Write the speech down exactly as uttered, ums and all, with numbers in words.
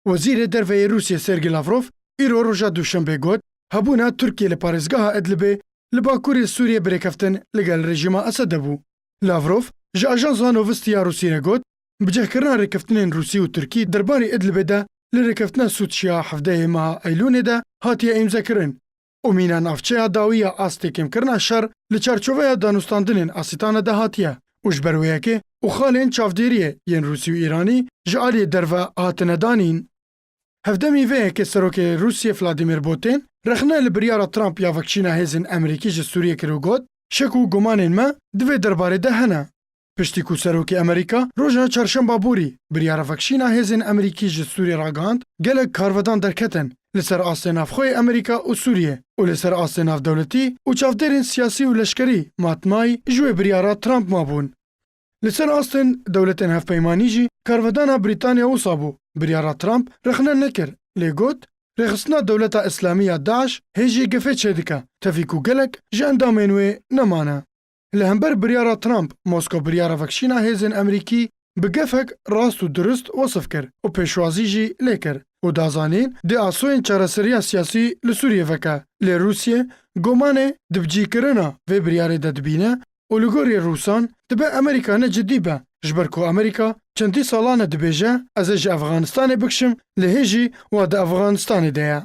Wezîrê Derve yê Rûsiyê Sergî Lavrov îro roja Duşembê got, hebûna Tirkiyê li parêzgeha Idlibê li bakurê Sûriyê bi rêkeftin li gel rejîma Esed de bû. Lavrov ji ajansa Novosti ya Rûsî re got, bicihkirina rêkeftinên Rûsî û Tirkî derbarê Idlibê de li rêkeftina Sûçiya hevdehê meha Eylûnê de hatiye îmzekirin û mîna navçeya dawî ya astê kêmkirina şer li çarçoveya danûstandinên asîtana de hatiye û ji ber wê yekê û xalên çavdêriyê yên Rûsî û Îranî ji aliyê derve hatine danîn. Hevdemî vê yekê serokê Rûsiyê Vladimir Putin rexne li biryara Trump ya vekişîna hêzên Amerîkî ji Sûriyê kir û got, şek û gumanên me di vê derbarê de hene. Piştî ku serokê Amerîka roja çarşemba borî biryara vekişîna hêzên Amerîkî ji Sûriyê ragihand, gelek karvedan derketin li ser astê navxwe yê Amerîka û Sûriyê û li ser astê navdewletî û çavdêrên siyasî û leşkerî matmayî ji wê biryara Trump mabûn. Li ser astên dewletên hevpeymanî jî karvedana Brîtanya wisa bû, biryara Trump rexne nekir, lê got, rêxistina Dewleta Îslamî ya DAIŞ hê jî gefê çêdike, tevî ku gelek ji endamên wê nemane. Li hember biryara Trump, Moskow biryara vekişîna hêzên Amerîkî bi gefek rast û durist wesif kir û pêşwazî jî lê kir û da zanîn dê asoyên çareseriya siyasî li Sûriyê veke. Lê Rûsiyê gomanê di bicîkirina vê biryarê de dibîne û li gorî Rûsan dibe Amerîka ne cidî be, ji ber ku Amerîka çendî salan e dibêje, ez ê ji Efxanistanê bikişim, lê hê jî wa di Efxanistanê de ye.